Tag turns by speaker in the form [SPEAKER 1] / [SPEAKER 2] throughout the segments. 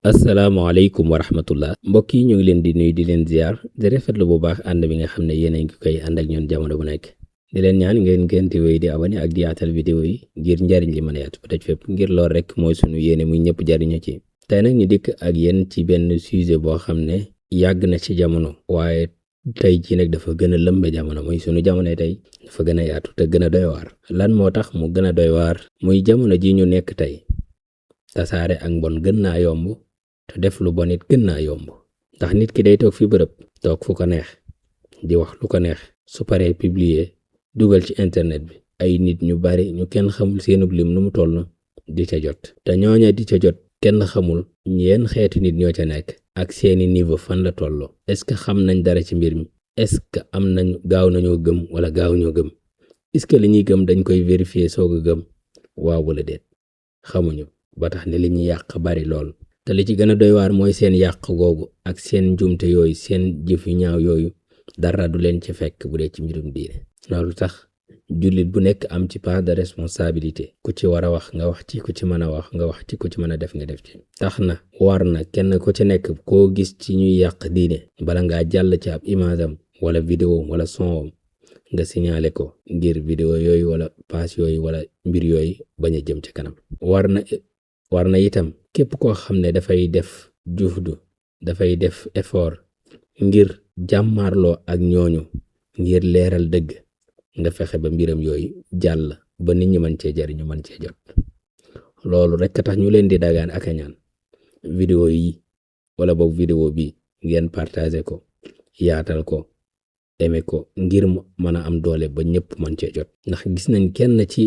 [SPEAKER 1] asalaamaaleykum wa rahmatullah mbokk yi ñu ngi leen di nuyu di leen ziar di rafetlu bu baax ànd bi nga xam ne yéen a ngi koy ànd ak ñun jamono bu nekk di leen ñaan ngeen di wéy di abonné ak di yaatal vidéo yi ngir njariñ li mën a yaatu ba daj fépp ngir lool rek mooy sunu yéene muy ñëpp jariñu ci tey nag ñu dikk ak yéen ci benn sujet boo xam ne yàgg na ci jamono waaye tey jii nag dafa gën a lëmbe jamono muy sunu jamono tey dafa gën a yaatu te gën a doy waar lan moo tax mu gën a doy waar muy jamono ji ñu nekk tey tasaare ak mbon gën naa yomb te def lu bon it gën naa yomb ndax nit ki day toog fi bërëb toog fu ko neex di wax lu ko neex su paree publier dugal ci internet bi ay nit ñu bari ñu kenn xamul seenub lim nu mu toll di ca jot te ñooña di ca jot kenn xamul yenn xeetu nit ñoo ca nekk ak seeni niveau fan la tolloo est-ce que xam nañ dara ci mbir mi est-ce que am nañ gaaw nañoo gëm wala gaaw ñoo gëm est-ce que li ñuy gëm dañ koy vérifier soog a gëm waaw wala déet xamuñu ba tax ne li ñuy yàq bari lool te li ci gën a doy waar mooy seen yàq googu ak seen njumte yooyu seen jëf yu ñaaw yooyu dara du leen ci fekk bu dee ci mbirum diine loolu tax jullit bu nekk am ci part de responsabilité ku ci war a wax nga wax ci ku ci mën a wax nga wax ci ku ci mën a def nga def ci tax na war na kenn ku ci nekk koo gis ci ñuy yàq diine bala ngaa jàll ci ab image am wala vidéo wala son nga signalé ko ngir vidéo yooyu wala pass yooyu wala mbir yooyu bañ a jëm ci kanam war na itam képp koo xam ne dafay def juhdu dafay def effort ngir jàmmaarloo ak ñooñu ngir leeral dëgg nga fexe ba mbiram yooyu jàll ba nit ñi mën cee jariñu mën cee jot loolu rek tax ñu leen di dagaan ak a ñaan vidéo yi wala boog vidéo bi ngeen partagé ko yaatal ko aimé ko ngir mu mën a am doole ba ñëpp mën cee jot ndax gis nañ kenn ci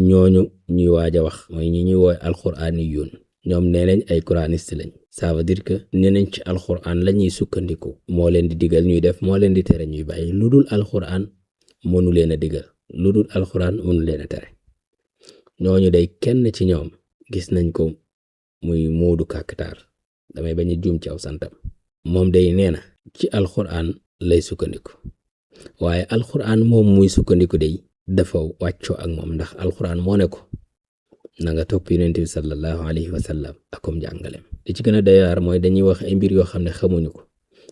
[SPEAKER 1] ñooñu ñuy waaj a wax mooy ñi ñuy wooy alxuraaniyuun ñoom nee nañ ay coraniste lañ ça veut dire que nee nañ ci alxuraan la ñuy sukkandiku moo leen di digal ñuy def moo leen di tere ñuy bàyyi lu dul alxuraan mënu leen a digal lu dul alxuraan mënu leen a tere ñooñu day kenn ci ñoom gis nañ ko muy Moodu Kàkkatar damay bañ a juum ci aw santam moom day nee na ci alxuraan lay sukkandiku waaye alxuraan moom muy sukkandiku day dafa wàccoo ak moom ndax alxuraan moo ne ko na nga topp yonent bi sallallahu alayhi wa sallam akum jàngaleem li ci gën a doy waar mooy dañuy wax ay mbir yoo xam ne xamuñu ko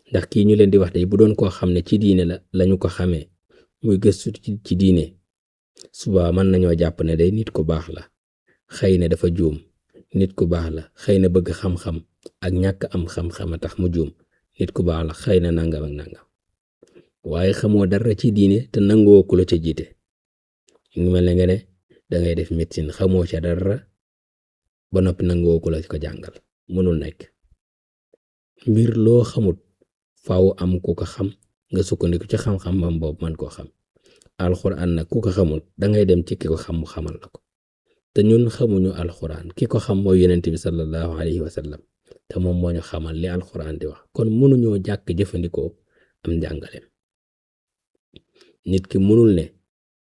[SPEAKER 1] ndax kii ñu leen di wax day bu doon koo xam ne ci diine lañu ko xamee muy gëstu ci diine suba mën nañoo jàpp ne day nit ku baax la xëy na dafa juum nit ku baax la xëy na bëgg xam-xam ak ñàkk am xam-xam a tax mu juum nit ku baax la xëy na nangam ak nangam waaye xamoo dara ci diine te nangoo ku la ca jiite ñu mel ne nga ne dangay def médecine xamoo ca dara ba noppi nangoo ku la ko jàngal mënul nekk mbir loo xamut faaw am ku ko xam nga sukkandiku ci xam-xamam boobu man koo xam alxuraan nag ku ko xamul dangay dem ci ki ko xam mu xamal la ko te ñun xamuñu alxuraan ki ko xam mooy yonent bi sallallahu alayhi wa sallam te moom moo ñu xamal li alxuraan di wax kon mënuñoo jàkk jëfandikoo am njàngaleem nit ki mënul ne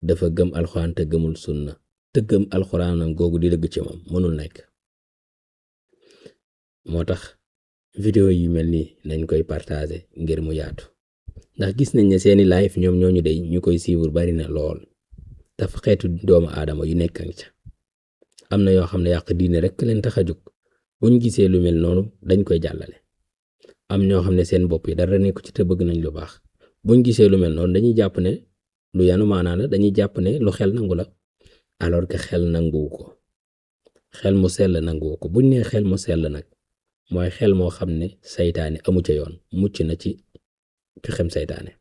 [SPEAKER 1] dafa gëm alxuraan te gëmul sunna te gëm alxuraanam googu di dëgg ci moom mënul nekk moo tax vidéo yu mel nii nañ koy partager ngir mu yaatu ndax gis nañ ne seeni live ñoom ñooñu day ñu koy suivre bari na lool dafa xeetu doomu aadama yu nekk ca am na yoo xam ne yàq diine rek leen tax a jóg buñ gisee lu mel noonu dañ koy jàllale am ñoo xam ne seen bopp yi dara nekku ci te bëgg nañ lu baax buñ gisee lu mel noonu dañuy jàpp ne lu yanu maanaa la dañuy jàpp ne lu xel nangu la alors que xel nanguwu ko xel mu sell nanguwu ko buñ nee xel mu sell nag mooy xel moo xam ne saytaane amu ca yoon mucc na ci pexem saytaane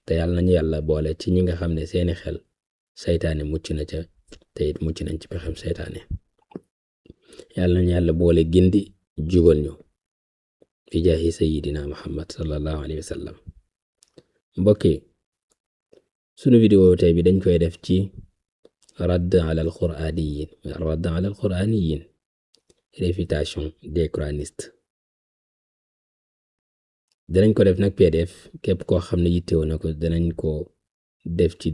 [SPEAKER 1] te yàlla nañu yàlla boole ci ñi nga xam ne seeni xel saytaane mucc na ca te it mucc nañ ci pexem saytaane yàlla nañu yàlla boole gindi jubal ñu fi jaahi sayidina muhammad sallallahu alayhi wa sallam mbokk yi sunu vidéo tey bi dañ koy def ci radd ala al quraaniyin réfutation des coranistes danañ ko def nag PDF képp koo xam ne yittewoo na ko danañ ko def ci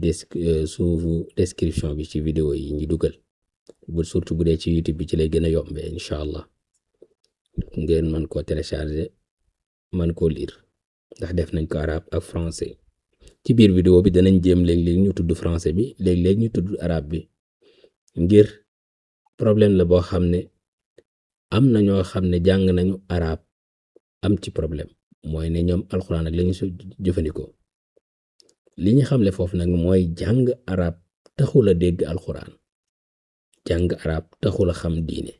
[SPEAKER 1] suufu description bi ci vidéo yi ñu dugal surtout bu dee ci YouTube bi ci lay gën a yombee incha allah ngeen mën koo télécharger mën koo lire ndax def nañ ko arabe ak français ci biir vidéo bi danañ jéem léeg-léeg ñu tudd français bi léeg-léeg ñu tudd arabe bi ngir problème la boo xam ne am na ñoo xam ne jàng nañu arab am ci problème mooy ne ñoom alxuraan ak la ñu jëfandikoo li ñu xamle foofu nag mooy jàng arab taxul a dégg alxuraan jàng arab taxul a xam diine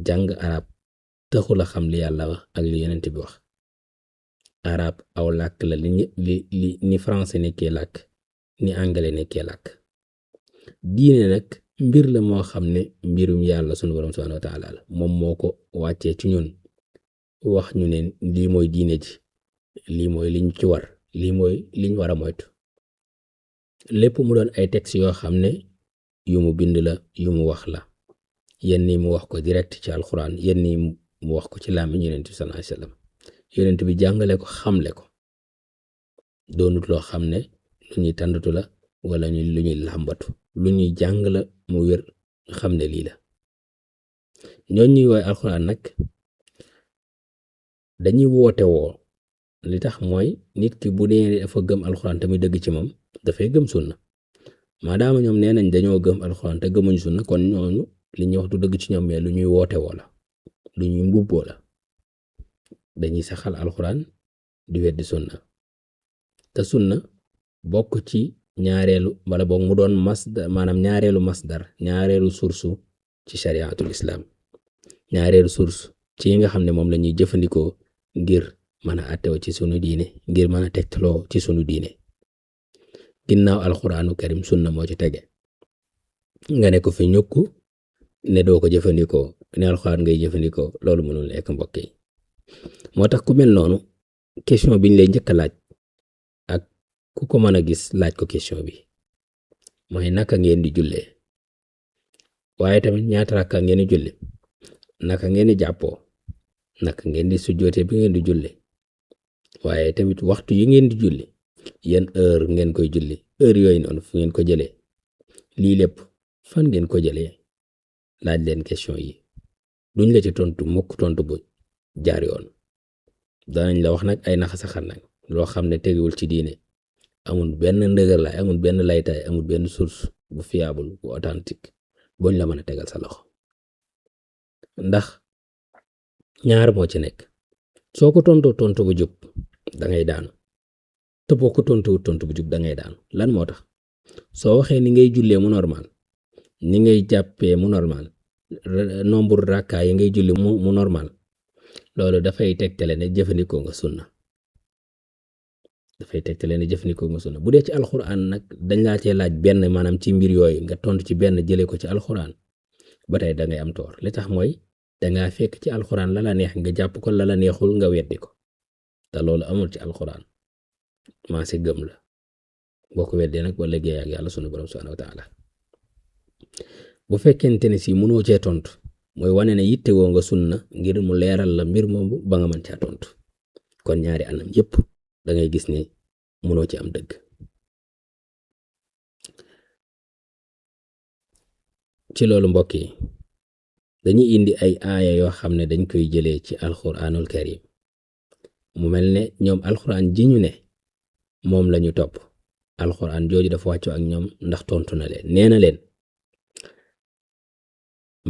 [SPEAKER 1] jàng arab taxul a xam li yàlla wax ak li yonent bi wax arab aw làkk la ni français nekkee làkk ni anglais nekkee làkk diine nag mbir la moo xam ne mbirum yàlla sunu borom subhanahu wa taala la moom moo ko wàccee ci ñun wax ñu ne lii mooy diine ji lii mooy liñ ci war lii mooy liñ war a moytu lépp mu doon ay textes yoo xam ne yu mu bind la yu mu wax la yenn yi mu wax ko direct ci alxuraan yenn yi mu wax ko ci làmmiñ yonent bi sallallahu alayhi wasallam yonent bi jàngale ko xamle ko doonut loo xam ne lu ñuy tàndatu la wala lu ñuy làmbatu lu ñuy jàng la mu wér xam ne lii la ñooñ ñuy woy alxuraan nag dañuy woote woo li tax mooy nit ki bu dee dafa gëm alxuraan tamit dëgg ci moom dafay gëm sunna maadaama ñoom nee nañ dañoo gëm alxuraan te gëmuñ sunna kon ñooñu li ñuy wax du dëgg ci ñoom mais lu ñuy woote woo la lu ñuy mbubboo la dañuy saxal alxuraan di weddi sunna te sunna bokk ci ñaareelu wala boog mu doon masdar maanaam ñaareelu masdar ñaareelu source ci shariatul islam ñaareelu source ci yi nga xam ne moom la ñuy jëfandikoo ngir mën a àttewo ci sunu diine ngir mën a tegtaloo ci sunu diine ginnaaw alxuraanu karim sunna moo ci tege nga ne ko fi ñukk ne doo ko jëfandikoo ne alxuraan ngay jëfandikoo loolu mënul nekk mbokk yi moo tax ku mel noonu question biñ lay njëkk a laaj ak ku ko mën a gis laaj ko question bi mooy naka ngeen di jullee waaye tamit ñaata rakka ngeen di julli naka ngeen di jàppoo naka ngeen di sujjoote bi ngeen di julli waaye tamit waxtu yi ngeen di julli yan heure ngeen koy julli heure yooyu noonu fu ngeen ko jëlee lii lépp fan ngeen ko jëlee laaj leen question yi duñ la ci tontu mukk tontu bu jaar yoon danañ la wax nag ay naxasaxal nag loo xam ne tegiwul ci diine amul benn ndëgër laay amul benn laytaay amul benn source bu fiable bu authentique boñ la mën a tegal sa loxo ndax ñaar moo ci nekk soo ko tontoo tontu bu jub dangay daanu te boo ko tontuwut tontu bu jub dangay daanu lan moo tax soo waxee ni ngay jullee mu normal ni ngay jàppee mu normal nombre rakka yi ngay julli mu normal loolu dafay tegtale ne jëfandikoo nga sunna bu dee ci alxuraan nag dañ laa cee laaj benn maanaam ci mbir yooyu nga tontu ci benn jëlee ko ci alxuraan ba tey dangay am toor li tax mooy dangaa fekk ci alxuraan la la neex nga jàpp ko la la neexul nga weddi ko te loolu amul ci alxuraan maa si gëm la boo ko weddee nag ba liggéey ak yàlla sunu borom subhanahu wa taala bu fekkente ne si mënoo cee tontu mooy wane ne yittewoo nga sunna ngir mu leeral la mbir moomu ba nga mën caa tontu kon ñaari anam yépp da ngay gis ni mënoo ci am dëgg ci loolu mbokk yi dañuy indi ay aaya yoo xam ne dañ koy jëlee ci alxuraanul karim mu mel ne ñoom alxuraan ji ñu ne moom lañu topp alxuraan jooju dafa wàccoo ak ñoom ndax tontu na leen nee na leen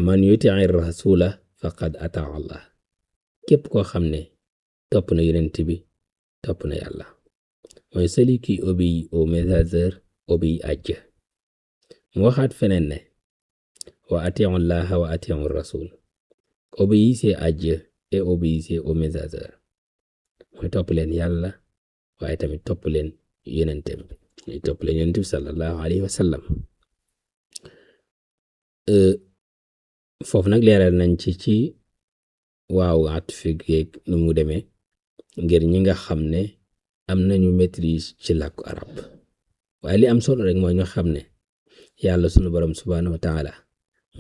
[SPEAKER 1] man yuti'i rasula faqad ataa Allah képp koo xam ne topp na yonent bi topp na yàlla mooy celui qui obéit au messager obéit à Dieu mu waxaat feneen ne wa ati'u Allah wa ati'u rasul obéissez à Dieu et obéissez au messager mooy topp leen yàlla waaye tamit topp leen yonentem bi topp leen yonent bi sallallahu alayhi wa sallam foofu nag leeral nañ ci waaw atfi geeg nu mu demee ngir ñi nga xam ne am nañu maîtrise ci làkku arab waaye li am solo rek mooy ñu xam ne yàlla sunu borom subhanahu wa taala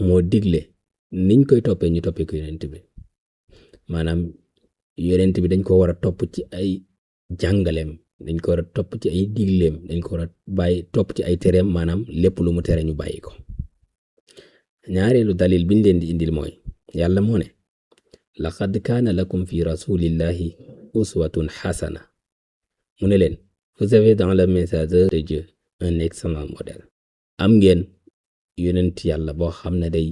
[SPEAKER 1] moo digle niñ koy toppee ñu toppee ko yonent bi maanaam yonent bi dañ ko war a topp ci ay jàngaleem dañ ko war a topp ci ay digleem dañ ko war a bàyyi topp ci ay tereem maanaam lépp lu mu tere ñu bàyyi ko ñaareelu dalil biñ leen di indil mooy yàlla moo ne laqad kaana lakum fi rasulillahi uswatun hasana mu ne leen vous avez dans le messager de Dieu un excellent modèle am ngeen yonent yàlla boo xam ne day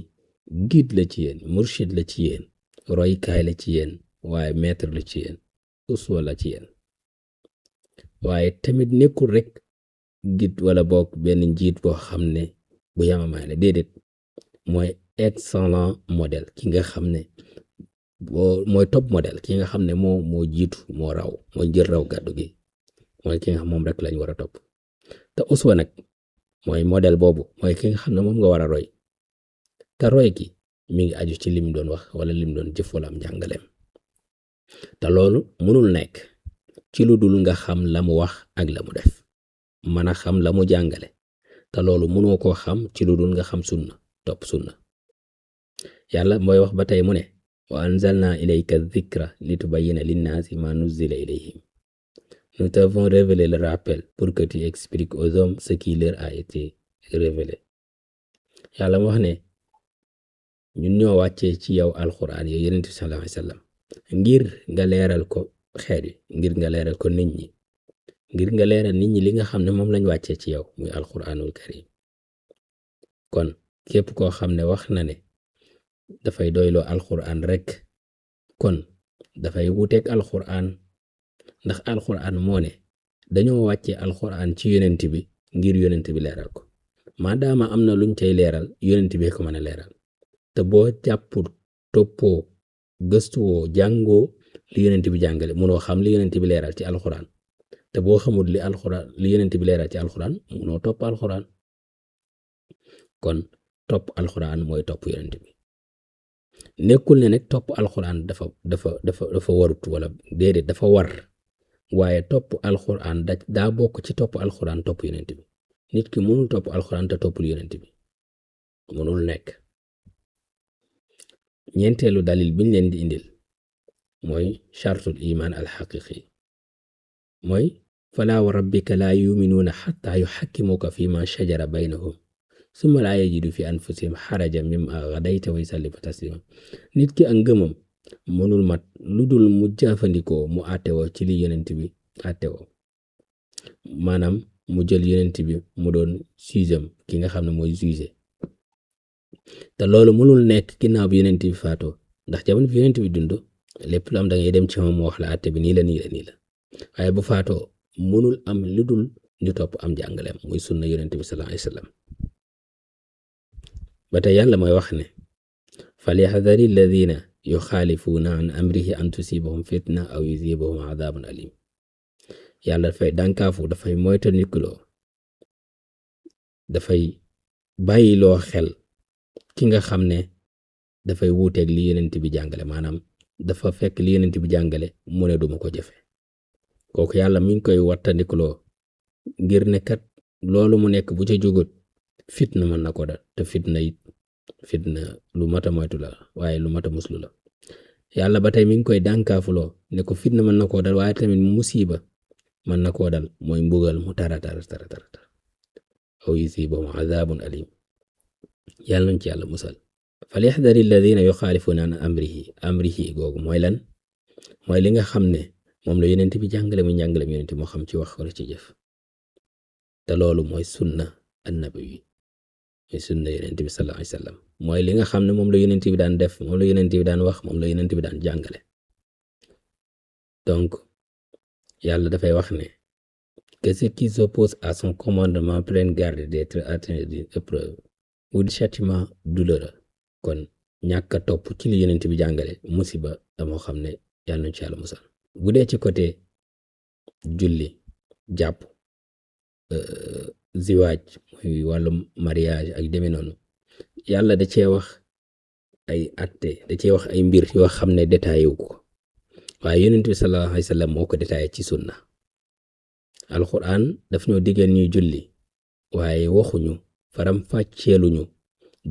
[SPEAKER 1] guide la ci yéen murshid la ci yéen roykaay la ci yéen waaye maître la ci yéen uswa la ci yéen waaye tamit nekkul rek git wala boog benn njiit boo xam ne bu yamamaay la déedéet mooy excellent modèle ki nga xam ne mooy top modèle ki nga xam ne moo jiitu moo raw mooy jël raw gàddu gi mooy ki nga xam moom rek lañ war a topp te uswa nag mooy modèle boobu mooy ki nga xam ne moom nga war a roy te roy gi mi ngi aju ci lim doon wax wala lim doon jëf wala am jàngaleem te loolu mënul nekk ci lu dul nga xam la mu wax ak la mu def mën a xam la mu jàngale te loolu mënoo koo xam ci lu dul nga xam sunna topp sunna yàlla mooy wax ba tey mu ne wa anzalna ilayka dhikra litubayyina linnaasi ma nuzzila ilayhim nous t'avons révélé le rappel pour que tu expliques aux hommes ce qui leur a été révélé yàlla mu wax ne ñun ñoo wàccee ci yow alquran yow yonent bi sallallahu alayhi wasallam ngir nga leeral ko xeet yi ngir nga leeral ko nit ñi ngir nga leeral nit ñi li nga xam ne moom lañ wàccee ci yow muy alquranul karim kon képp koo xam ne wax na ne dafay doyloo alquran rek kon dafay wuteeg alquran ndax alquran moo ne dañoo wàccee alquran ci yonent bi ngir yonent bi leeral ko maadaama am na luñ cay leeral yonent bi ko mën a leeral te boo jàppul toppoo gëstuwoo jàngoo li yonent bi jàngale munoo xam li yonent bi leeral ci alquran te boo xamul li yonent bi leeral ci alquran munoo topp alquran kon topp alquran mooy topp yonent bi nekkul ne nag topp alquran dafa warut wala déedéet dafa war waaye topp alquran daa bokk ci topp alquran topp yonent bi nit ki mënul topp alquran te toppul yonent bi mënul nekk ñeenteelu dalil biñ leen di indil mooy chartul iman al xaqiqi mooy falaa wa rabbika laa yuminuuna xataa yuxakkimuka fi ma shajara baynahum summa laa yajidu fi anfusihim xaraja mimma gadayta wa yusallimu taslima nit ki ak ngëmam mënul mat lu dul mu jëfandikoo mu àttewoo ci li yonent bi àttewoo maanaam mu jël yonent bi mu doon sujet ki nga xam ne mooy juge te loolu mënul nekk ginnaaw bi yonent bi faatoo ndax jamono bi yonent bi dund lépp lu am da ngay dem ci moom mu wax la àtte bi nii la waaye bu faatoo mënul am lu dul ñu topp am jàngaleem muy sunna yonent bi sallallahu alayhi wasallam ba tey yàlla mooy wax ne falyahdari alladina yuxaalifuuna an amrihi an tusibahum fitna aw yusibahum adabun alim yàlla dafay dànkaafu dafay moytandikuloo dafay bàyyiloo xel ki nga xam ne dafay wuuteeg li yonent bi jàngale maanaam dafa fekk li yonent bi jàngale mu ne duma ko jëfe kooku yàlla mi ngi koy wattandikuloo ngir ne kat loolu mu nekk bu ca jógut fitna mën na ko dal te fitna lu mata moytu la waaye lu mata muslu la yàlla ba tey mi ngi koy dànkaafuloo ne ko fitna mën na koo dal waaye tamit musiba mën na koo dal mooy mbugal mu tara aw yusibahum azabun alim yàlla nañ ci yàlla musal falyahdari alladina yuxaalifuuna an amrihi googu mooy lan mooy li nga xam ne moom la yonent bi jàngale mu njàngale yonent moo xam ci wax wala ci jëf te loolu mooy sunna annabi mooy sunna yonent bi sallallahu alayhi wasallam mooy li nga xam ne moom la yonent bi daan def moom la yonent bi daan wax moom la yonent bi daan jàngale donc yàlla dafay wax ne que ceux qui s'opposent à son commandement prennent garde d'être atteints d'une épreuve ou de châtiment douloureux kon ñàkk a topp ci li yonent bi jàngale musiba damoo xam ne yàlla nañ ci yàlla musal bu dee ci côté julli jàpp ziwaaj muy wàllum mariage ak demee noonu yàlla da cee wax ay atte da cee wax ay mbir yoo xam ne détaillé wu ko waaye yonent bi sallallahu alayhi wasallam moo ko détaillé ci sunna alquran daf ñoo digal ñuy julli waaye waxuñu faram fàcceeluñu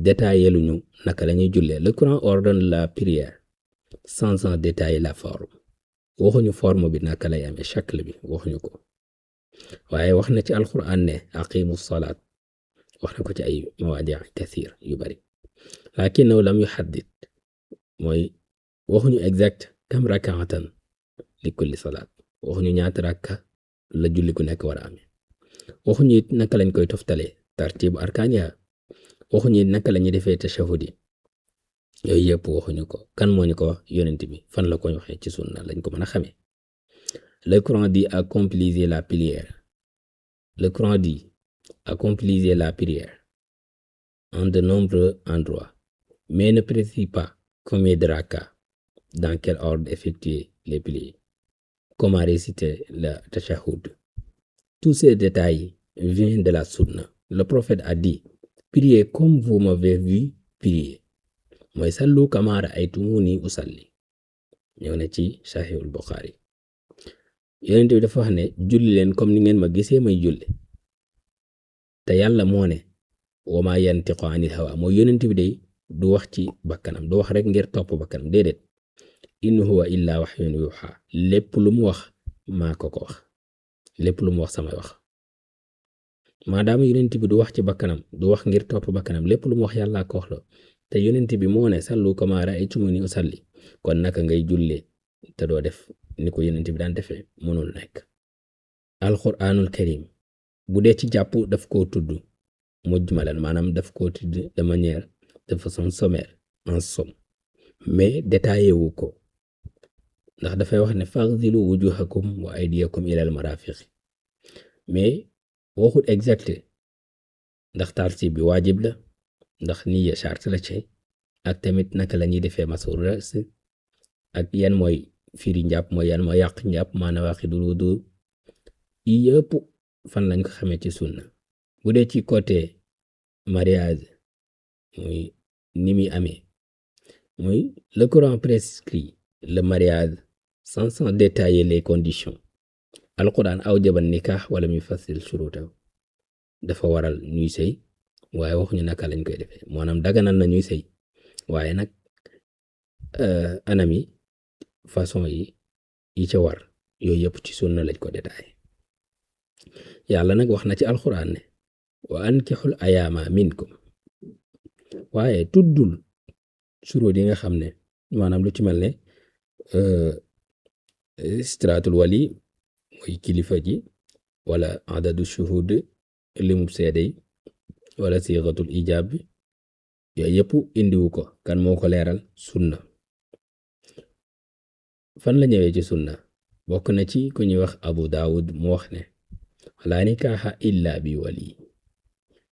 [SPEAKER 1] détailleluñu naka la ñuy jullee le Coran ordonne la prière sans en détailler la forme waxuñu forme bi naka lay amee shakl bi waxuñu ko waaye wax na ci alquran ne aqimu salaat wax na ko ci ay mawaadi kathir yu bari lakinnahu lam yuhaddid mooy waxuñu exact kam rakaatan li kulli salaat waxuñu ñaata rakka la julli ku nekk war a amee waxuñu it naka lañ koy toftalee tartibu arkaan ya waxuñu it naka la ñuy defee tashahud yi yooyu yëpp waxuñu ko. Kan moo ñu ko wax? Yonent bi. Fan la ko waxee? ci sunna lañ ko mën a xamee. Le Coran dit accomplissez la prière. Le Coran dit accomplissez la prière en de nombreux endroits, mais ne précise pas combien de rakas, dans quel ordre effectuer les prières, comment réciter le tashahhud. Tous ces détails viennent de la sunna. Le prophète a dit, priez comme vous m'avez vu prier. mooy sallu kamaa ra'aytumuunii usalli. ñëw na ci Sahihul Bukhari. Yonent bi dafa wax ne julli leen comme ni ngeen ma gisee may julli. te yàlla moo ne wa maa yantiqu anil hawa mooy yonent bi day du wax ci bakkanam, du wax rek ngir topp bakkanam, déedéet. in huwa illa wahyun yuha. lépp lu mu wax maa ko wax, lépp lu mu wax samay wax. maadaama yonent bi du wax ci bakkanam, du wax ngir topp bakkanam, lépp lu mu wax yàllaa ko wax la. te yonent bi moo ne sallu kamaa ra'aytumuunii usalli. kon naka ngay jullee te doo def ni ko yonent bi daan defee? mënul nekk. alquranul karim bu dee ci jàpp daf koo tudd mujmalan, maanaam daf koo tudd de manière de façon sommaire, en somme, mais détaillé wu ko, ndax dafay wax ne faghsilu wujuhakum wa aydiyakum ilal marafiq, mais waxut exact ndax tartib bi waajib la, ndax niya charte la ci, ak tamit naka la ñuy defee masul ras, ak yan mooy firi njàpp, mooy yan mooy yàq njàpp, maana waaqidul wudu. yëpp fan lañ ko xamee ci sunna. bu dee ci côté mariage, muy ni muy amee, muy le Coran prescrit le mariage sans détailler les conditions. alquran awjaba nikah wala mi fasil shurutahu. dafa waral ñuy sëy waaye waxuñu naka lañ koy defee, maanaam daganal na ñuy sëy waaye nag anam yi, façon yi ca war, yooyu yëpp ci sunna lañ ko détaillé. yàlla nag wax na ci alquran ne wa ankihul ayaama minkum, waaye tuddul suróot yi nga xam ne maanaam lu ci mel ne istraatul wali mooy kilifa ji, wala adadu shuhud limub seede yi, wala siixatul ijaab bi, yooyu yëpp indiwu ko. kan moo ko leeral? sunna. fan la ñëwee ci sunna? bokk na ci ku ñuy wax Abu Daawud mu wax ne laa nikaaxa illa bi wali,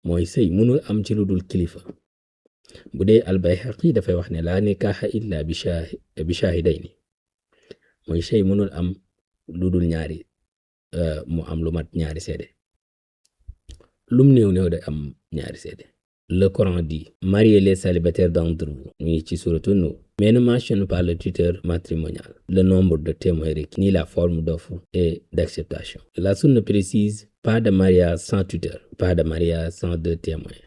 [SPEAKER 1] mooy sëy mënul am ci lu dul kilifa. bu dee al-Bayhaqi dafay wax ne laa nikaaxa illa bi shaahidayni, mooy sëy mënul am lu dul ñaari, mu am lu mat ñaari seede, lum néew néew day am ñaari seede. Le Coran dit mariez les célibataires d'entre vous, muy ci suratu Nuur, mais ne mentionne pas le tuteur matrimonial, le nombre de témoins requis, ni la forme d'offre et d'acceptation. La sunne ne précise pas de mariage sans tuteur, pas de mariage sans deux témoins.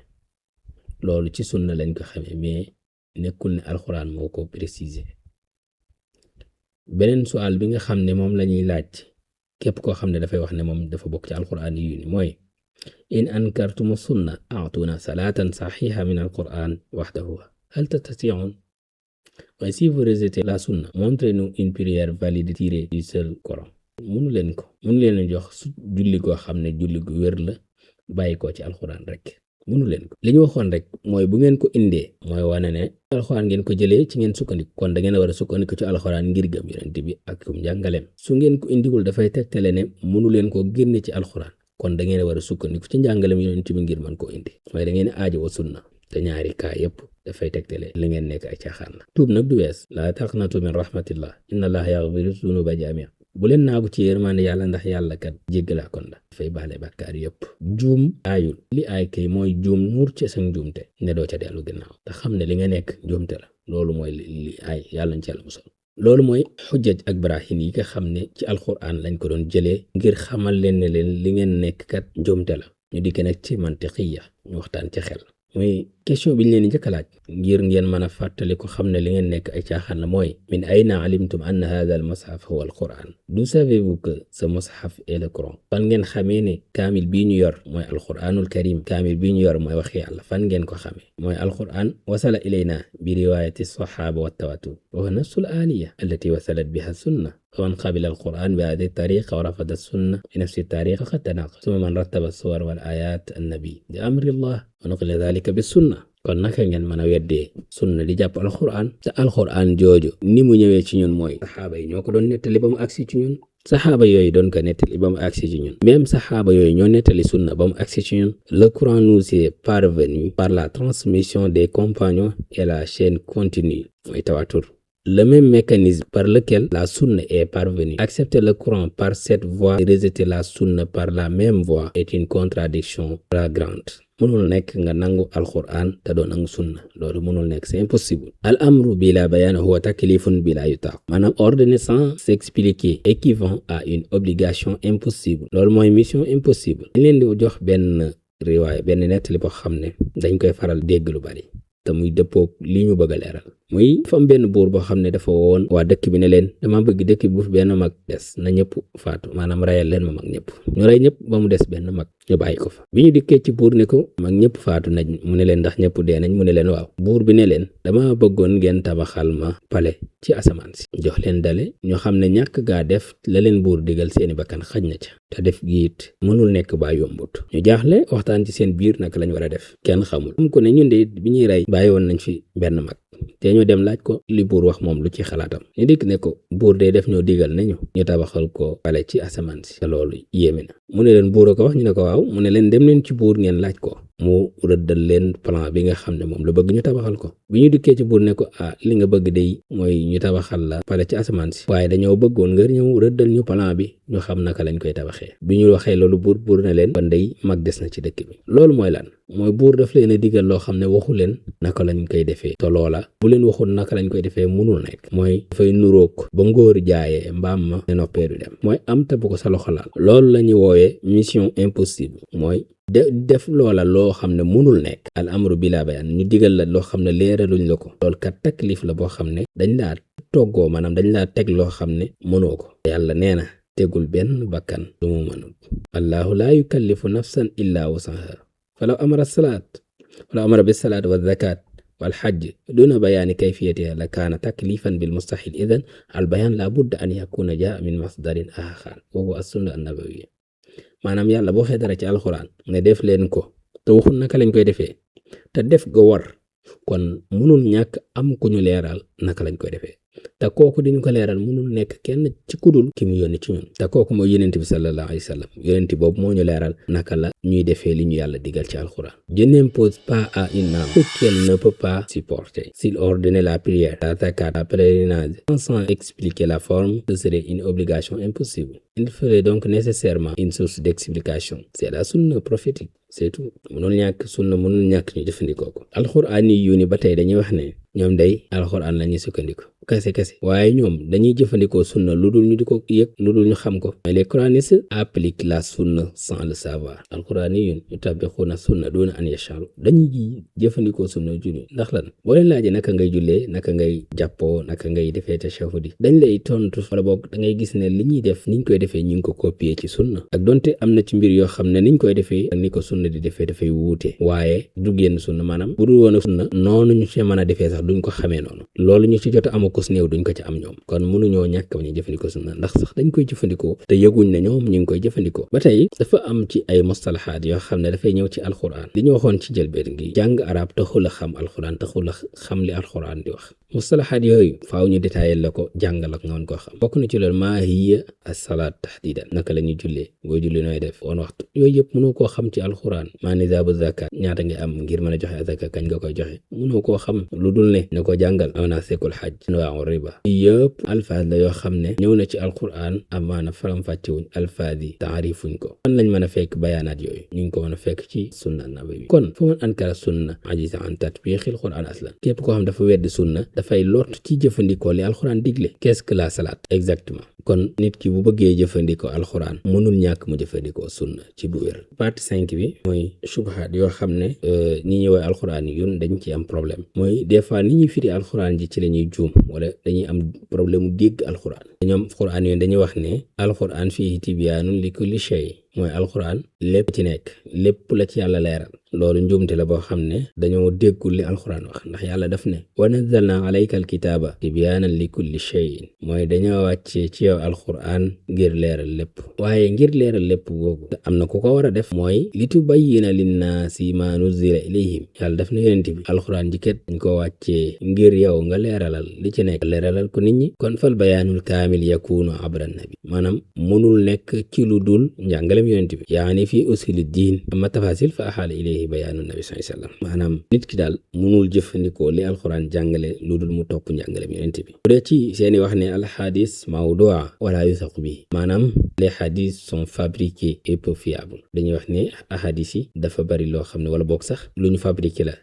[SPEAKER 1] loolu ci sunna lañ ko xamee, mais nekkul ne alxuraan moo ko préciser. beneen sual bi nga xam ne moom la ñuy laaj képp koo xam ne dafay wax ne moom dafa bokk ci alxuraan yu ni mooy in ankartumu sunna a'tuna salatan sahiha min alquran wahdahu hal tastati'un. waaye si vous rejetez la sunna, montrez-nous une prière valide tirée du seul Coran. mënu leen jox julli goo xam ne julli gu wér la bàyyi ko ci alxuraan rek, mënu leen ko. li ñu waxoon rek mooy bu ngeen ko indee mooy wane ne alxuraan ngeen ko jëlee ci ngeen sukkandiku, kon da ngeen a war a sukkandiku ci alxuraan ngir gëm yonent bi ak njàngaleem. su ngeen ko indiwul dafay tegtale ne mënu leen ko génne ci alxuraan, kon da ngeen a war a sukkandiku ci njàngaleem yonent bi ngir mën koo indi, mooy da ngeen a aajo wa sunna. te ñaari kaa yëpp dafay tegtale li ngeen nekk ay caaxaan la. tuub nag du wees, laa taqnatu min rahmatillah inna allaha yaghfiru zunuba jamia. bu leen naagu ci yërmande yàlla, ndax yàlla kat jéggalaa kon la, dafay baale bàkkaar yëpp. juum aayul, li aay kay mooy juum nuur ci sa njuumte ne doo ca dellu ginnaaw te xam ne li nga nekk njuumte la. loolu mooy li aay, yàlla ci yàlla musal. loolu mooy xujjaj ak barahin yi nga xam ne ci alquran lañ ko doon jëlee ngir xamal leen ne leen li ngeen nekk kat njuumte la. ñu dikk nag ci mantiqiya, ñu waxtaan ci xel. mooy question bi ñu leen di njëkk a laaj ngir ngeen mën a fàttali ko xam ne li ngeen nekk ay caaxaan la mooy min ayna alimtum anna hadha al mushaf huwa al quran. D'où savez-vous que ce mushaf est le Coran? fan ngeen xamee ne kaamil bii ñu yor mooy alquranul karim, kaamil bii ñu yor mooy waxi yàlla, fan ngeen ko xamee? mooy alquran wasala ilayna bi riwayati sahaba wa tawatur wa huwa nafsu al aliya allati wasalat biha sunna. ومن قبل القرآن بهذه الطريقة ورفض السنة بنفس الطريقة فقد تناقض. ثم من رتب الصور والآيات النبي بأمر الله ونقل ذلك بالسنة kon naka ngeen mën a weddee sunna di jàpp alxuraan te alxuraan jooju ni mu ñëwee ci ñun mooy saxaaba yi ñoo ko doon nettali ba mu agsi ci ñun saxaaba yooyu doon ko nettali ba mu agsi ci ñun même saxaaba yooyu ñoo nettali sunna ba mu agsi ci ñun le Coran nous est parvenu par la transmission des compagnons et la chaîne continue mooy tawatur. Le même mécanisme par lequel la sunna est parvenue. Accepter le Coran par cette voie et rejeter la sunna par la même voie est une contradiction flagrante. mënul nekk nga nangu alquran te doo nangu sunna loolu mënul nekk c'est impossible. Al amru bila bayan huwa taklifun bila yutaq maanaam ordonner sans s'expliquer équivaut à une obligation impossible loolu mooy mission impossible. dañ leen di jox benn riwaaya benn nettali boo xam ne dañ koy faral dégg lu bari te muy dëppoog li ñu bëgg a leeral muy fam benn buur boo xam ne dafa woon waa dëkk bi ne leen dama bëgg dëkk bi bu fi benn mag des na ñëpp faatu maanaam rayal leen ma mag ñëpp ñu rey ñëpp ba mu des benn mag ñu bàyyi ko fa bi ñu dikkee ci buur ne ko mag ñëpp faatu nañ mu ne leen ndax ñëpp dee nañ mu ne leen waaw buur bi ne leen dama bëggoon ngeen tabaxal ma pale ci asamaan si jox leen dale ñu xam ne ñàkk gaa def la leen buur digal seeni bakkan xaj na ca te def giit mënul nekk baa yombut ñu jaaxle waxtaan ci seen biir naka lañ war a def kenn xamul am ko ne ñun de bi ñuy rey bàyyi woon nañ fi benn mag te ñoo dem laaj ko li buur wax moom lu ci xalaatam ñu dikk ne ko buur de def ñoo digal nañu ñu tabaxal ko pale ci asamaan si te loolu yéeme na mu ne leen buur a ko wax ñu ne ko waaw mu ne leen dem leen ci buur ngeen laaj ko mu rëddal leen plan bi nga xam ne moom la bëgg ñu tabaxal ko bi ñu dikkee ci buur ne ko li nga bëgg day mooy ñu tabaxal la pale ci asamaan si waaye dañoo bëggoon nga ñëw rëddal ñu plan bi ñu xam naka lañ koy tabaxee bi ñu waxee loolu buur ne leen kon day mag des na ci dëkk bi loolu mooy lan mooy buur daf leen a digal loo xam ne waxu leen naka lañ koy defee te loola bu leen waxul naka lañ koy defee mënul nekk mooy dafay nuroog ba ngóor jaayee mbaam ma ne noppee du dem mooy am te bu ko sa loxo laal loolu la ñu woowee mission impossible mooy def loola loo xam ne mënul nekk al amru bila bayan ñu digal la loo xam ne leeraluñ la ko loolu kat taklif la boo xam ne dañ laa toggoo maanaam dañ laa teg loo xam ne mënoo ko yàlla nee na tegul benn bakkan lu mu mënul allahu laa yukallifu nafsan illa wusaha falaw amara salaat walaw amara bis salaat wa zakat wal hajj duna bayaani kayfiyatiha la kaana taklifan bil mustahil idan al bayan la budda an yakuna jaa min masdarin axar wa huwa as-sunna an-nabawiyya maanaam yàlla boo xee dara ci alxuraan nga def leen ko te waxul naka lañ koy defee te def ga war kon mënul ñàkk am ku ñu leeral naka lañ koy defee te kooku diñu ko leeral mënul nekk kenn ci kudul ki mu yónni ci ñun te kooku mooy yonent bi sallallahu alayhi wa sallam yonent boobu moo ñu leeral naka la ñuy defee li ñu yàlla digal ci alxuraan. Je n'impose pas à une âme ce qu'elle ne peut pas supporter. S'il ordonnait la prière, la zakat, la pèlerinage sans expliquer la forme, ce serait une obligation impossible. Il ferait donc nécessairement une source d'explication. C'est la sunna prophétique, c'est tout. mënul ñàkk sunna mënul ñàkk ñu jëfandikoo ko. alxuraan yi yu ni ba tey dañuy wax ne ñoom day alxuraan la ñuy sukkandiku kese waaye ñoom dañuy jëfandikoo sunna lu dul ñu di ko yëg lu dul ñu xam ko. mais les coranistes appliquent la sunna sans le savoir. alxuraan yi ñu tabbixuuna sunna doona an yasharu dañuy jëfandikoo sunna julli ndax lan boo leen laajee naka ngay jullee naka ngay jàppoo naka ngay defee tashahhud dañ lay tontu wala boog da ngay gis ne li ñuy def niñ koy defee ñu ngi ko copier ci sunna ak donte am na ci mbir yoo xam ne niñ koy defee ak ni ko sunna di defee dafay wuute waaye du génn sunna maanaam bu dul woon sunna noonu ñu ci mën a defee sax duñ ko xamee noonu loolu ñu ci jot a am ko néew duñ ko ci am ñoom kon mënuñoo ñàkk ba ñu jëfandikoo sunna ndax sax dañ koy jëfandikoo te yëguñ ne ñoom ñu ngi koy jëfandikoo ba tey dafa am ci ay mustalahaat yoo xam ne dafay ñëw ci alxuraan li ñu waxoon ci jëlbeen gi jàng arab taxul a xam alxuraan taxul a xam li alxuraan di wax mustalahaat yooyu faaw ñu détaillé la ko jàngal ak nga mën koo xam bokk na ci loolu maa hiya as-salaat tahdidan naka la ñuy jullee boo julli nooy def woon waxtu yooyu yëpp mënoo koo xam ci alxuraan maa nisaabu zakat ñaata nga am ngir mën a joxe azaka kañ nga koy joxe mënoo koo xam lu dul ne na ko jàngal manasikul hajj anwaa'u riba yëpp alfaaz la yoo xam ne ñëw na ci alxuraan amaana faram-fàccewuñ alfaaz yi taarifuñ ko fan lañ mën a fekk bayaanaat yooyu ñu ngi ko mën a fekk ci sunna nabawi kon fa man ankara sunna ajiza an tatbiqil qur'an aslan képp koo xam dafa weddi sunna dafay lott ci jëfandikoo li alxuraan digle qu'est-ce que la salaat exactement kon nit ki bu bëggee jëfandikoo alxuraan mënul ñàkk mu jëfandikoo sunna ci bu wér partie 5 bi mooy subhaat yoo xam ne ñi ñëwee alxuraan yi yun dañ ci am problème mooy des fois ni ñuy firi alxuraan ji ci la ñuy juum wala dañuy am problème mu dégg alxuraan ñoom xuraan yoon dañuy wax ne alxuraan fii tibyaanun li kulli shay mooy alxuraan lépp ci nekk lépp la ci yàlla leeral loolu njuumte la boo xam ne dañoo déggul li alxuraan wax ndax yàlla daf ne wa nazzalna alayka alkitaaba tibyaanan li kulli shay'in mooy dañoo wàccee ci yow alxuraan ngir leeral lépp waaye ngir leeral lépp googu am na ku ko war a def mooy li tubayyina linnaasi maa nuzzila ilayhim yàlla daf na yonent bi alxuraan ji kat dañ ko wàccee ngir yow nga leeralal li ci nekk leeralal ko nit ñi kon fal bayaanul kaamil yakunu abra nabi maanaam mënul nekk ci lu dul njàngalem yonent bi yaani fii usuli diin amma tafasil fa axaala ilayhi bayaanu nabi sallallahu alayhi wasallam maanaam nit ki daal mënul jëfandikoo li alxuraan jàngale lu dul mu topp njàngalem yonent bi bu dee ci seeni wax ne alxadis mawdua wala yusaqu bi maanaam les hadiths sont fabriqués et peu fiables dañuy wax ne ahadis yi dafa bari loo xam ne wala boog sax lu ñu fabriqué la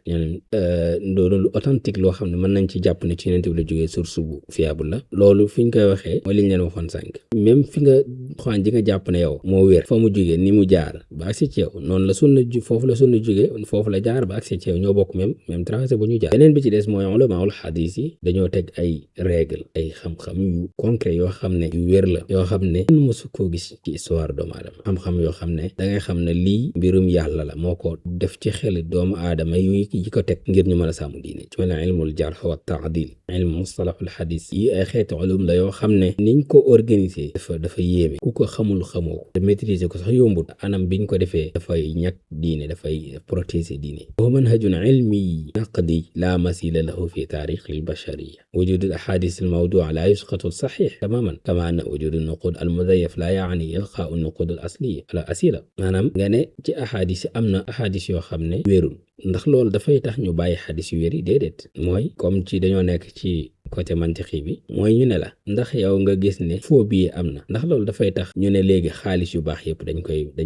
[SPEAKER 1] loolu lu authentique loo xam ne mën nañ ci jàpp ne ci yonent bi la jógee source bu fiable la loolu fi ñu koy waxee mooy li ñu leen waxoon sànq même fi nga xawaan ji nga jàpp ne yow moo wér fa mu jógee ni mu jaar ba agsi ci yow noonu la sunna foofu la sunna jógee foofu la jaar ba agsi ci yow ñoo bokk même tracé bu ñu jaar beneen bi ci des mooy ulamaul hadis yi dañoo teg ay règle ay xam-xam yu concret yoo xam ne yu wér la yoo xam ne kenn mësu koo gis ci histoire doomu aadama xam-xam yoo xam ne da ngay xam ne lii mbirum yàlla la moo ko def ci xel doomu aadama yi ko teg ngir ñu mën a sàmm diine ci mel ne ilmul jarh wa taadil ilmu mustalahul hadis yi ay xeeti ulum la yoo xam ne niñ ko organiser dafa yéeme ku ko xamul xamoo te maîtriser ko sax yombut anam biñ ko defee dafay ñàkk diine dafay protéger diine wa manhajun ilmi naqdi la masila lahu fi taarix al bashariya wujud al ahadis al mawdua la yusqatu al sahih tamaman kama anna wujud al nuqud al mudayaf la yaani ilqa al nuqud al asila maanaam nga ne ci ahadis am na ahadis yoo xam ne wérul ndax loolu dafay tax ñu bàyyi xadis yu wér yi déedéet mooy comme ci dañoo nekk ci côté mantiqi bi mooy ñu ne la ndax yow nga gis ne faux billet am na ndax loolu dafay tax ñu ne léegi xaalis yu baax yëpp dañ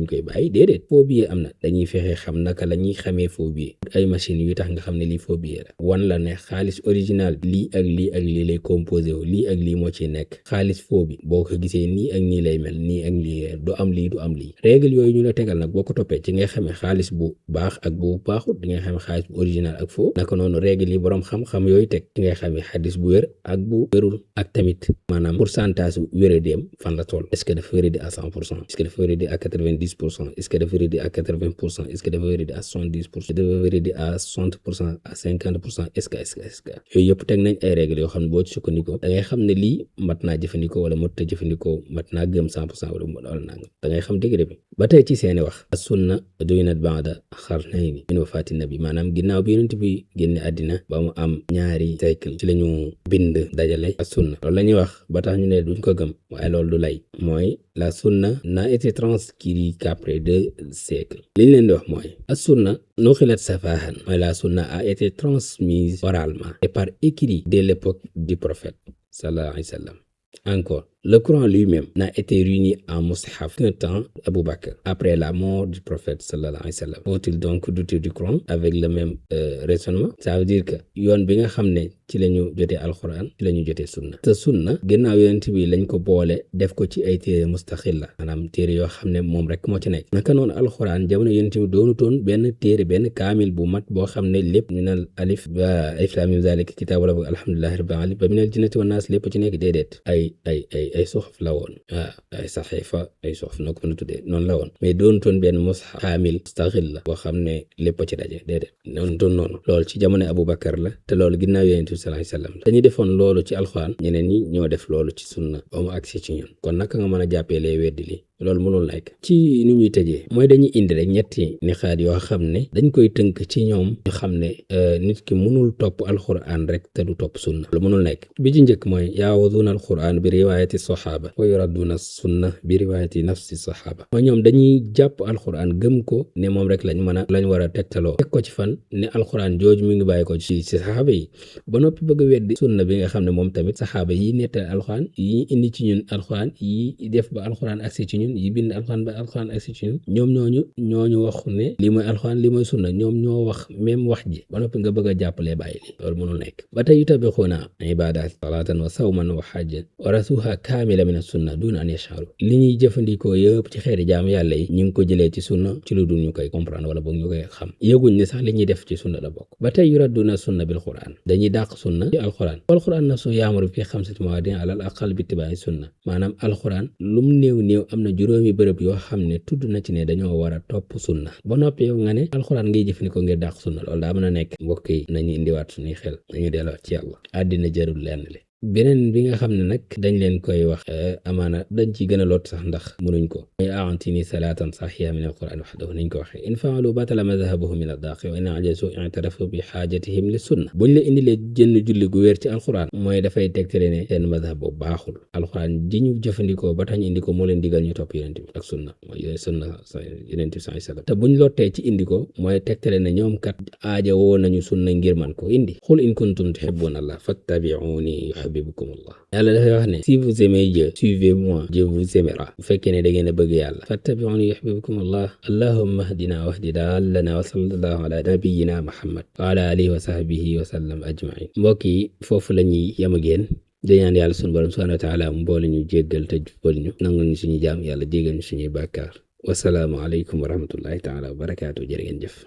[SPEAKER 1] koy bàyyi déedéet faux billet am na dañuy fexe xam naka la ñuy xamee faux billet ay machines yu tax nga xam ne lii faux billet la wan la ne xaalis original lii ak lii ak lii lay composé wu lii ak lii moo ciy nekk xaalis faux bi boo ko gisee nii ak nii lay mel nii ak lii du am lii du am lii règle yooyu ñu la tegal nag boo ko toppee ci ngay xamee xaalis bu baax ak bu baaxut di nga xamee xaalis bu original ak faux naka noonu règle yi boroom xam-xam yooyu teg ci ngay xamee xadis bu wér ak bu wérul ak tamit maanaam pourcentage wéradéem fan la toll est-ce que dafa wéradi à 100% est-ce que dafa wéradi à 90% est-ce que dafa wéradi à 80% est-ce que dafa wéradi à 70% dafa wéradi à 60% à 50% est-ce que yooyu yëpp teg nañ ay règles yoo xam ne boo ci sukkandikoo da ngay xam ne lii mat naa jëfandikoo wala mat a jëfandikoo mat naa gëm 100% wala nangam da ngay xam degré bi ba tey ci seeni wax as-sunna duynat ba'da qarnayni min wafaati nabi maanaam ginnaaw bi yonent bi génne àddina ba mu am ñaari siècle ci lañu bind dajale as-sunna loolu la ñuy wax ba tax ñu ne duñ ko gëm waaye loolu du lay mooy la sunna n'a été transcrite qu'après 2 siècles li ñu leen di wax mooy as-sunna nuqilat safahan mooy la sunna a été transmise oralement et par écrit dès l'époque du prophète sallallahu alayhi wa sallam encore le Coran lui-même n'a été réuni en mushaf qu'un temps Abu Bakr après la mort du prophète sallallahu alayhi wa sallam. Faut-il donc douter du Coran avec le même raisonnement? Ça veut dire que yoon bi nga xam ne ci la ñu jotee alxuraan ci la ñu jotee sunna te sunna gannaaw yonent bi lañ ko boole def ko ci ay téere mustaxilla maanaam téere yoo xam ne moom rek moo ci nekk naka noonu alxuraan jamono yonent bi doonutoon benn téere benn kaamil bu mat boo xam ne lépp minal alif ba alif laam miim zaalika kitaab wala boog alhamdulillahi rabbil aalamiin ba minal jinnati wan naas lépp ci nekk déedéet ay suxuf la woon ay saxiifa ay suxuf noo ko mën a tuddee noonu la woon mais doonutoon benn mushaf kaamil mustaxilla boo xam ne lépp ci daje déedéet doonutoon noonu loolu ci jamono Abubakar la te loolu ginnaaw yonent bi sallallahu alayhi wasallam dañuy defoon loolu ci alxuraan ñeneen ñi ñoo def loolu ci sunna ba mu agsi ci ñun kon naka nga mën a jàppee lay weddi li loolu mënul nekk ci ni ñuy tëjee mooy dañuy indi rek ñetti nixaat yoo xam ne dañ koy tënk ci ñoom ñu xam ne nit ki mënul topp alxuraan rek te du topp sunna lu mënul nekk bi ci njëkk mooy yaawaduuna alxuraan bi riwaayati saxaaba wa yuradduuna sunna bi riwaayati nafsi saxaaba mooy ñoom dañuy jàpp alxuraan gëm ko ne moom rek lañ war a tegtaloo teg ko ci fan ne alxuraan jooju mi ngi bàyyi ko ci saxaaba yi ba noppi bëgg a weddi sunna bi nga xam ne moom tamit saxaaba yi nettal alxuraan yi indi ci ñun alxuraan yi def ba alxuraan agsi ci ñun yi bind alxuraan ba alxuraan agsi ci ñun ñoom ñooñu wax ne lii mooy alxuraan lii mooy sunna ñoom ñoo wax même wax ji ba noppi nga bëgg a jàppalee bàyyi li loolu mënul nekk ba tey yutabixuuna ibaadaat salaatan wa sawman wa xajjan wa rasuha kaamila min as-sunna duna an yash'uru li ñuy jëfandikoo yëpp ci xeeti jaamu yàlla yi ñu ngi ko jëlee ci sunna ci lu dul ñu koy comprendre wala boog ñu koy xam yëguñ ne sax li ñuy def ci sunna la bokk ba tey yuradduuna sunna bil qur'an dañuy dàq sunna ci alxuraan wal qur'an nafsu yaamuru fi xamsati mawaadi'a alal aqal bi ittibaa'i sunna maanaam alxuraan lum néew am na juróomi bërëb yoo xam ne tudd na ci ne dañoo war a topp sunna ba noppi yow nga ne alxuraan ngay jëfandikoo ngir dàq sunna loolu daa mën a nekk. mbokk yi nañu indiwaat suñuy xel nañu delluwaat ci yàlla àddina jarul lenn li beneen bi nga xam ne nag dañ leen koy wax amaana dañ ci gën a lot sax ndax mënuñ ko mooy aantini salaatan saxiya min alquran waxdahu niñ ko waxee in faalu batala madhabuhu min addaaqi wa in ajazu i'tarafu bi xaajatihim li sunna buñ la indilee jënn julli gu wér ci alquran mooy dafay tegtale ne seen madhab boobu baaxul alquran ji ñu jëfandikoo ba tax ñu indi ko moo leen digal ñu topp yonent bi ak sunna mooy sunna yonent bi sallallahu alayhi wasallam te buñ lottee ci indi ko mooy tegtale ne ñoom kat aaja woo nañu sunna ngir man ko indi xul in kuntum tuhibbuna allah fattabi'uni yuhibbukumullah yàlla dafay wax ne si vous aimez Dieu suivez-moi Dieu vous aimera bu fekkee ne da ngeen a bëgg yàlla fattabi'uni yuhibbukumullah allahumma hdina wahdi dallana wa sallallahu ala nabiyyina muhammad wa ala alihi wa sahbihi wa sallam ajma'in mbokk yi foofu la ñuy yem ak yéen di ñaan yàlla sunu borom subhanahu wa ta'ala mu boole ñu jéggal te jubal ñu nangul ñu suñu jaam yàlla jéggal ñu suñuy bàkkaar wasalaamu aleykum wa rahmatullahi taala wa barakaatu jërë ngeen jëf